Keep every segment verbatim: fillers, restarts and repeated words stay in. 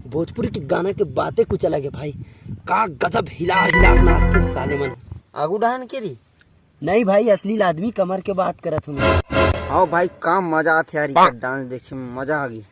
भोजपुरी के गाना के बातें कुछ अलग है भाई। का गजब हिला हिला के नाचते साले मन। आगू डहन के री। नहीं भाई, अश्लील आदमी कमर के बात करत हूँ। हाँ भाई, का मजा आत हे यार, इकर डांस देखे में मजा आ गई।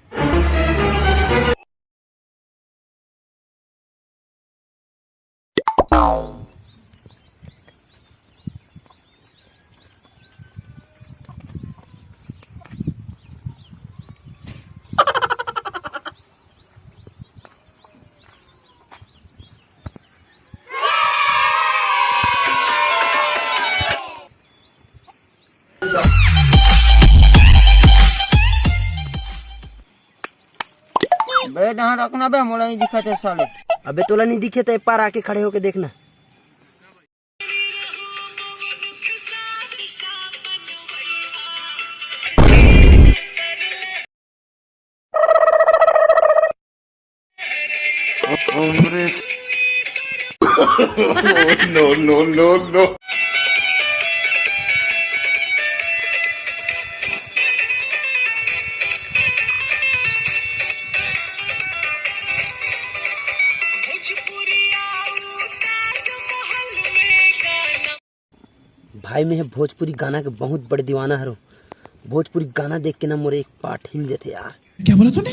बे डहान रखना बे, मोला नहीं दिखत हे साले। अबे तोला नहीं दिखे त ए पार आके खड़े होके देखना। No, no, no, no। भाई, मैं भोजपुरी गाना के बहुत बड़े दीवाना हरो। भोजपुरी गाना देख के ना मोरे एक पाट हिल देथे यार। क्या बोला तूने?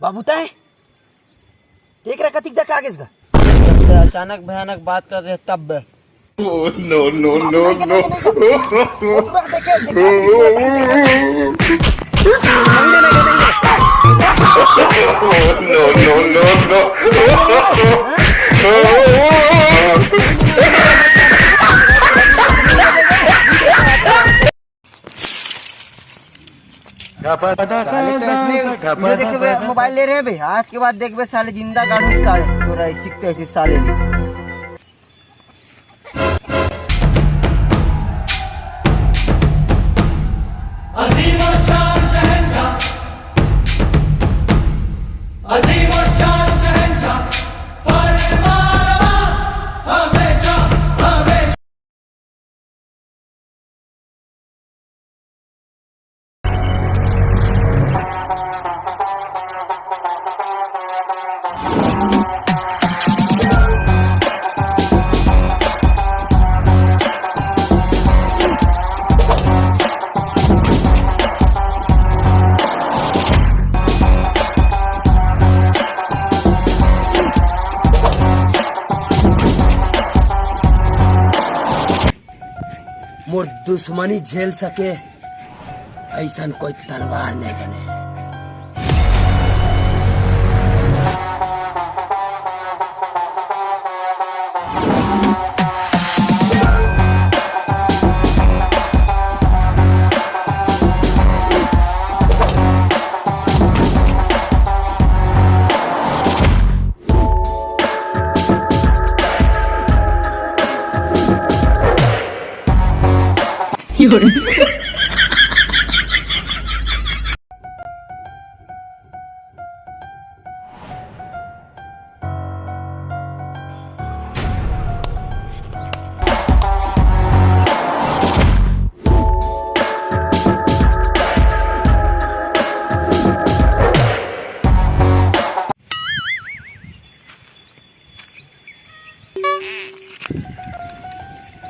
बाबू ताय, देख रहा कतिक जगह आगे इसका। जब ते अचानक भयानक बात कर रहे तब। Oh, no, no, no, no। No, no, no, no। साले तो इसने जो देखे बे, मोबाइल ले रहे बे, आज के बाद देखबे साले जिंदा गाड़ू साले, तोरा सीखते हैं साले। अजीम और शान शहंशाह, अजीम और शान शहंशाह, फरमानवा हमेशा, हमेशा। मोर दुश्मनी झेल सके ऐसन कोई तलवार नहीं बने।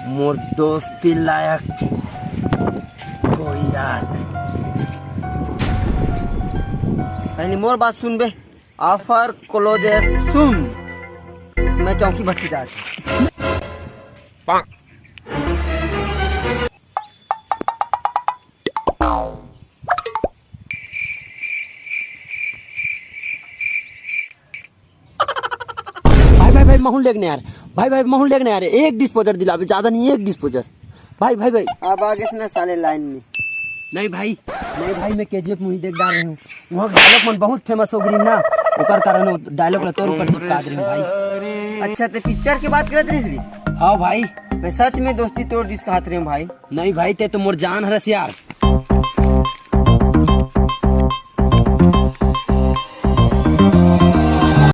मोर दोस्ती लायक कोई यार नहीं। पहले मोर बात सुन बे, offer close soon। मैं चौकी भट्टी जा रही। भाई, भाई, भाई, महूं लेग ने यार। भाई, भाई, महूं लेग ने यार। एक डिस्पोजर दिलाबे, ज्यादा नहीं, एक डिस्पोजर। भाई, भाई, भाई। अब आगे से ना साले लाइन में। नहीं भाई, नहीं भाई, मैं केजीएफ मूवी देख डाल रहे हूँ। वहाँ डायलॉग मन बहुत फेमस हो गई ना, ओकर कारण वो डायलॉग ला तोर ऊपर चिपका दे रहे हूँ भाई। अच्छा, ते पिक्चर की बात करत रहिस रे? हाँ भाई। मैं सच में दोस्ती तोड़ दिस कहत रहे हूँ भाई। नहीं भाई, ते तो मोर जान हरस यार।